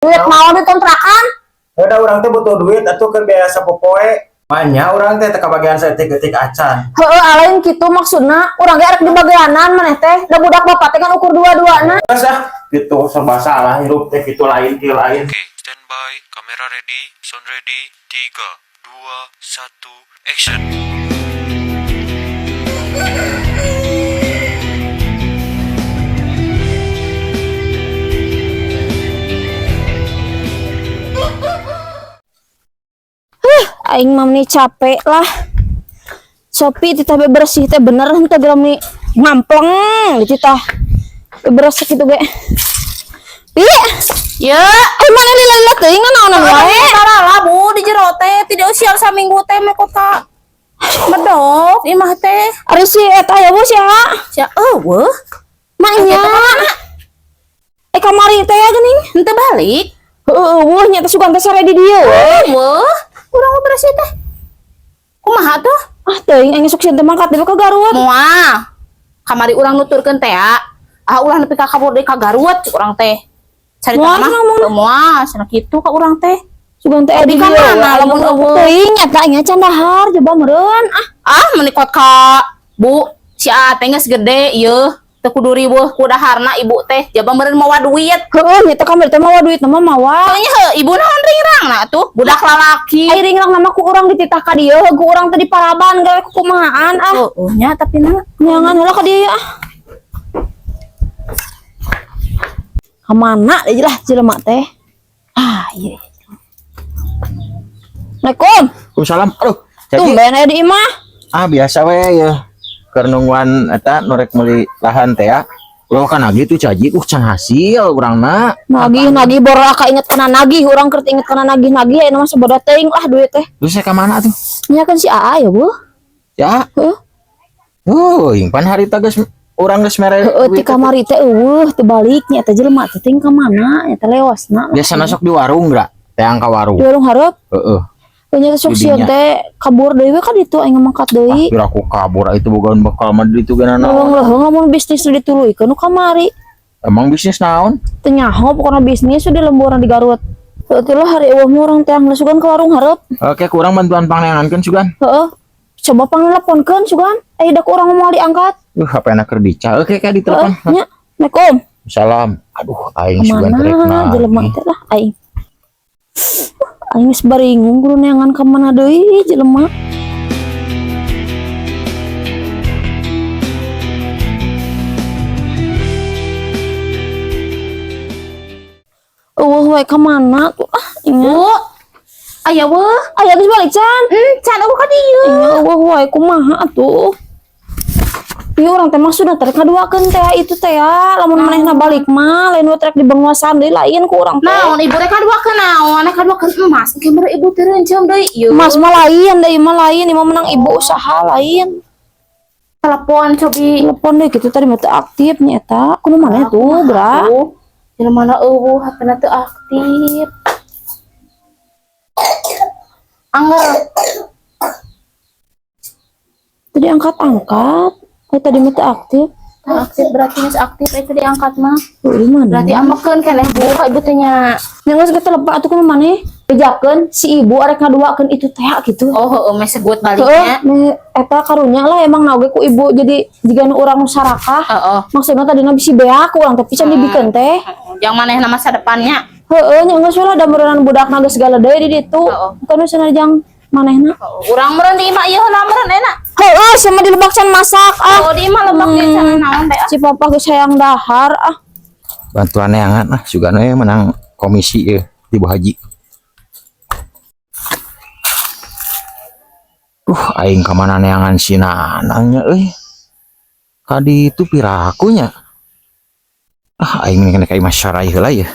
Duit naon di kontrakan? Udah, urang teh butuh duit atuh keur biaya sapopoe. Manya urang teh teu kabagian saeutik-eutik acan. Heeh, alain kitu maksudna, urang ge arek di bagianan maneh teh. Da budak bapak teh kan ukur dua-duana. Geus ah, gitu serba salah hirup teh, kitu lain kieu lain. Oke, standby, kamera ready, sound ready, 3, 2, 1, action. Aing mah nih capek lah. Sopi titah bebersih teh bener henteu geura nih ngampleng dititah. Bebersih kitu ge. Pi, Ya, eh mana lila-lila teuing naonan wae. Salah Bu, di jero teh tidak usia saminggu teh meh kota medok imah teh. Ari si eta ya Bu sia. Sia euweuh, Maknya. Eh, kamari teh ya geuning. Henteu balik. Heeh, euweuh nya teh sugan teh sare di dieu we. Euweuh, urang mah beresih teh. Kumaha tuh? Ah, teuing aing sok sieun teh mangkat deui ka Garut. Moal. Kamari urang nuturkeun teh ya. Ah, ulah nepi ka kabur deui ka Garut cek urang teh. Carita Moal mah ngomong. teu moal cenah kitu ka urang teh. Sugan teh di Di ka dieu mana we. lamun euweuh? Teuing eta aing can dahar coba meureun. Ah, Ah, menikot ka Bu, si A teh geus gede ieu. Teu kudu riweuh ku daharna ibu teh. Jaba meureun mawa duit. Heeh, nya teh kamari teh mawa duit mah mawa. Soalnya heuh, ibu naon ringrangna tuh, budak lalaki. Ai ringrang nama ku urang dititah ka dieu, ku urang teh diparaban gawe ku kumahaan ah. Oh, nya tapi na Nyangan heula ka dieu ah. Kamana deui lah jelema teh? Ah, iya. Assalamualaikum. Waalaikumsalam. Aduh, jadi Tumben aya di imah. Ah, biasa we ya. Keur nungguan eta nu rek meuli lahan teh ya. Ulah kan nagih tuh caji, can hasil urangna. Nagih nagih boro ka inget kana nagih, urang keur inget kana nagih nagih aya mah saboda teuing lah duit teh. Terus saya ka mana tuh? Nya kan si AA ya, Bu. Ya. Heeh. Oh, yang pan harita geus urang geus mere Heeh, ti duit teh. kamari teh euweuh teu balik nya eta jelema teh teuing ka mana nya teh lewasna. Biasa sok di warung geura, teang ka warung. Di warung hareup. Heeh. Nya teh sok sieun Didinya. teh kabur deui we ka ditu aing mangkat deui. Pira ku kabur itu boga bekal mah di ditu geuna Ngomong naon. lah ngomong bisnis nu dituluykeun nu kamari. Emang bisnis naon? Teu nyaho pokona bisnis di lemburan di Garut. Heuh lah hari euweuh mah urang teh geus sugan ke warung hareup. Oke, kurang bantuan pangneangankeun sugan. Heeh. Coba pangneleponkeun sugan. Eh, da ku urang moal diangkat. HP na keur dica. Oke, kayak di telepon. Heeh, nya. Assalamualaikum. Salam. Aduh, aing sugan rek Kemana jelema nagih. teh lah aing. Aing geus baringung kudu neangan ka mana deui jelema. Euweuh we ka mana tuh ah ingat. Bu. Aya weuh. Aya geus balik can. Can euweuh ka dieu. Nya euweuh wae kumaha atuh. Ieu urang teh maksudna teh ngaduakeun teh itu teh ya, lamun manehna balik mah lain we trek di benguasan deui lain ku urang teh. Naon ibu rek kaduakeun naon? Rek kaduakeun emas. Engke mere ibu teh rencem deui ieu. Emas mah lain deui mah lain, ieu mah menang ibu usaha lain. Telepon cobi. Telepon deh gitu tadi mah teu aktif nya eta. Kudu mana tuh, Gra? Tuh. Jelema mana euweuh HP-na teu aktif. Angger. Tadi angkat-angkat. Eh, tadi mah teu aktif. Teu aktif berarti geus aktif itu diangkat mah. Tuh, di mana? Berarti amekeun keneh Bu ka ibu teh nya. Nya geus kita lepak atuh kudu maneh. Bejakeun si ibu arek ngaduakeun itu teh gitu. Oh, heueuh meh segut Heeh, baliknya. me eta karunya lah emang na oge ku ibu jadi jiga nu urang nu sarakah. Heeh. Maksudna tadina bisi beak ku urang teh pisan dibikeun teh. Yang manehna masa depannya. Heeh, nya geus we lah da meureunnan budakna geus gala deui di ditu. Heeh. Bukan nu cenah jang manehna. Urang meureun di imah ieu heula meureun enak. Heeh, sama di lebak can masak ah. Oh, di imah lebak di sana naon teh ah. Si papa geus hayang dahar ah. Bantuan neangan ah sugan we menang komisi ye di Bu Haji. Aing ka mana neangan si Nanang nya euy. Ka ditu piraku nya. Ah, aing kena ka imah Sarai heula ya.